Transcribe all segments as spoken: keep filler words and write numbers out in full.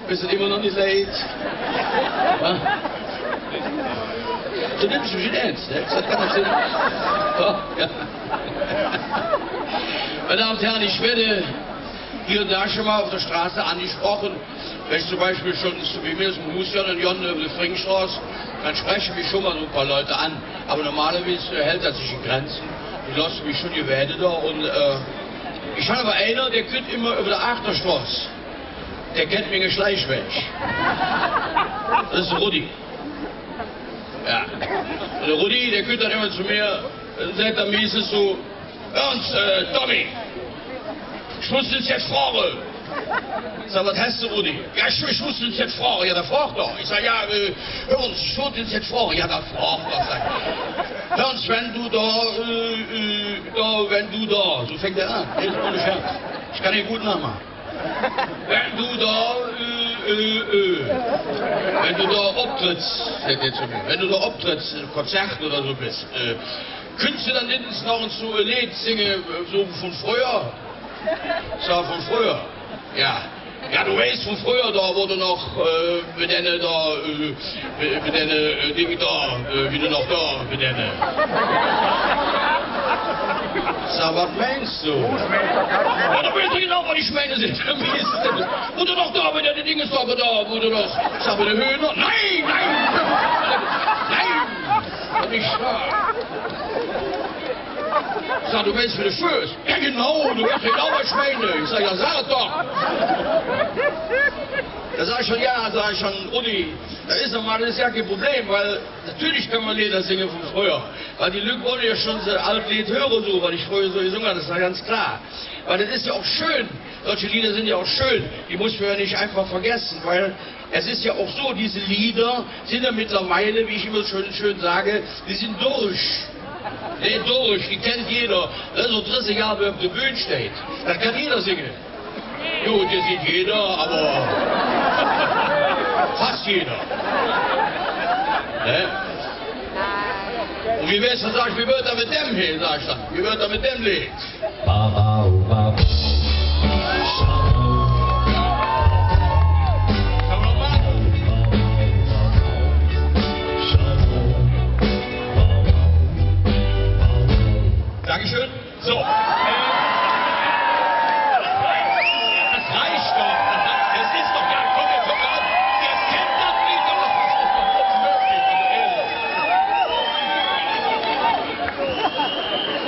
Bes et immer noch nit leid? Wa? Do nimms mich nit ääns, ne? Dat kann doch sin. Doch, jo. Meine Damen und Herren, ich werde hier und da schon mal auf der Straße angesprochen. Wenn ich zum Beispiel schon, wie mir es, muss jo dann Jon über die Fringstraße, dann sprechen mich schon mal so ein paar Leute an. Aber normalerweise hält das sich in Grenzen. Die lassen mich schon gewählt da. Und, äh, ich habe aber einer, der kommt immer über der Achterstraße. Der kennt mich gleich weg. Das ist Rudi. Ja. Und der Rudi, der kommt dann immer zu mir, äh, sagt dann meistens so: „Hör ens, äh, Tommy, ich muss dich jetzt fragen.“ Ich sag: „Was hast du, Rudi?“ „Ja, ich, ich muss dich jetzt fragen.“ „Ja, dann frag doch.“ Ich sag: „Ja, äh, hör ens, ich muss dich jetzt fragen.“ „Ja, dann frag doch“, sag ich. „Hör ens, wenn du da, äh, äh, da, wenn du da“, so fängt er an. Nee, ist ohne Scherz. Ich kann ihn gut nachmachen. „Wenn du da, äh, äh, äh, wenn du da optrittst“, sagt er zu mir, „wenn du da optrittst, in einem Konzert oder so bist, äh, künntest du dann wenigstens noch so ein Leed singen, äh, so von früher?“ Ich sag: „Von früher?“ „Ja.“ „Ja, du weißt, von früher, da, wo du noch, äh, mit deiner da, äh, mit, mit deiner, äh, Ding da, äh, wie du noch da, mit deiner“, sag, „was meinst du?“ „Ja, du weißt genau, was ich meine“, sagt er. „Wo du noch da mit deiner Dings da, da, wo du noch“, sag, „mit den Hühnern?“ „Nein, nein, nein.“ „Sag, du meinst mit den Föß?“ „Ja, genau, du weißt genau, was ich meine.“ Ich sag: „Ja, sag doch.“ Da sag ich schon: „Ja“, sag ich schon, „Rudi, das ist normal, das ist ja kein Problem, weil natürlich kann man Leeder singe vun fröher.“ Weil die Lück wolle ja schon so aal Leed höre, so, wat ich fröher so gesunge han, das is ja ganz klar. Weil das ist ja auch schön, solche Lieder sind ja auch schön, die muss man ja nicht einfach vergessen, weil es ist ja auch so, diese Lieder sind ja mittlerweile, wie ich immer schön, schön sage, die sind durch. Nee, durch, die kennt jeder. Wer so dressig Johr op der Bühn steiht, dat kann jeder singe. Gut, nit jeder, aber fast jeder. Ne? Un wie wär's dann, sag ich, wie wör dat met dem he, sag ich dann. Wie wör dat met dem Leed? Ba, ba, ba. Dankeschön. So. Äh, das reicht doch. Das, das ist doch, ja, komm, jetzt hör auf. Ihr kennt das Lied doch. Das ist doch unmöglich. Also, ehrlich.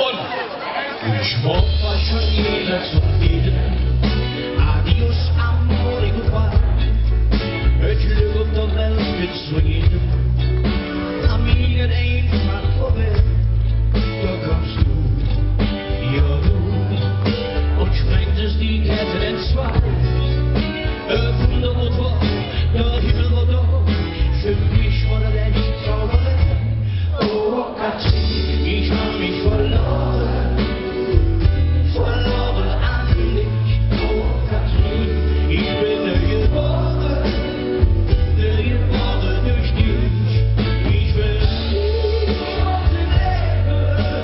Und ich war schon jeder zufrieden. Adios, amore, goodbye. Et Glöck op der Welt geiht zo jedem. Am Himmel einfach vorbei. Do küss do, jo, do. Un sprengst die Kette entzwei. Äh, wunderbar, der Himmel wor do. För mich wor dat ech Zauberei. Oh, Katrin, ich han mich verlore. Verlore an dich. Oh, Katrin, ich ben neu gebore. Neu gebore durch dich. Ich well nit mehr levve,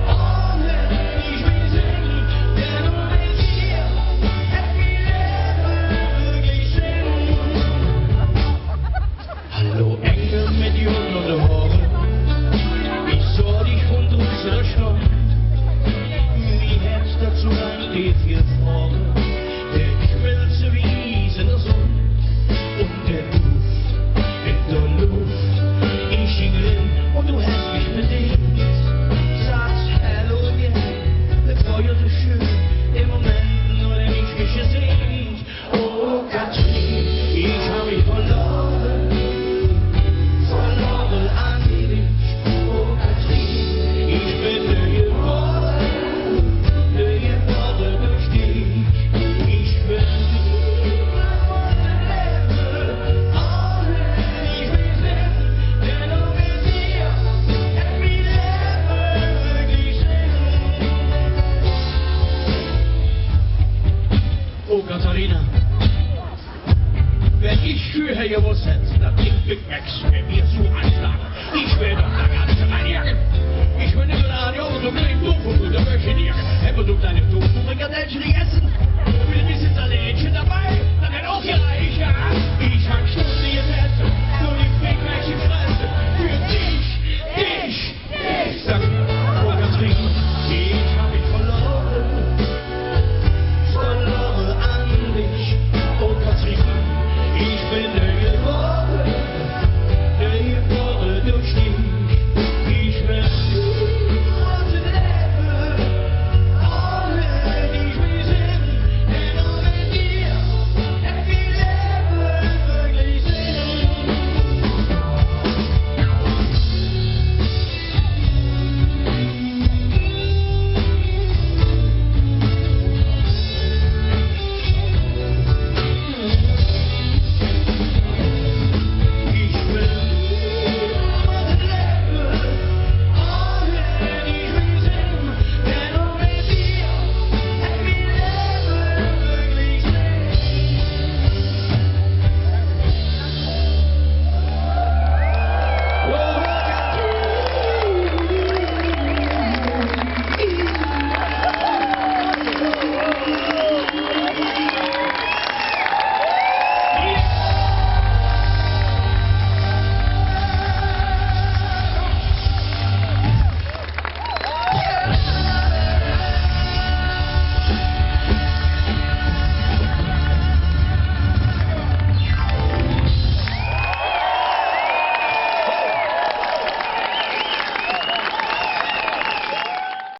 ohne dich. Denn ohne dich hätt mi Levve kei Senn. Hallo Engel met gonn Hoore, ich sah dich vun drusse do stonn. Mi Hätz, dat su lang deet gefrore, dat schmelz wie Ies en der Sonn. Un der Duff en der Luff, ich ging eren un do häs mich bedeent. Saht: Hallo, jo, dat wor jo su schön, der Moment, do han ich mich gesehnt. Oh Katrin, ich han mich verlore, verlore an dich. Oh Katrin, ich ben neu gebore, neu gebore durch dich. Ich well nit mehr levve, ohne dich. Oh Katharina, wann ich fröher gewoss hätt, dat ich Big Macs för mir su anschlag, ich wör doch do gar nit reingegange. Ich wör nit reingegange, jo, su klein Tofu, do wör ich nit reingegange. Hätt mer su klein Tofu-Frikadellche gegesse, met e bessche Salätche dobei, dat hätt och gereck.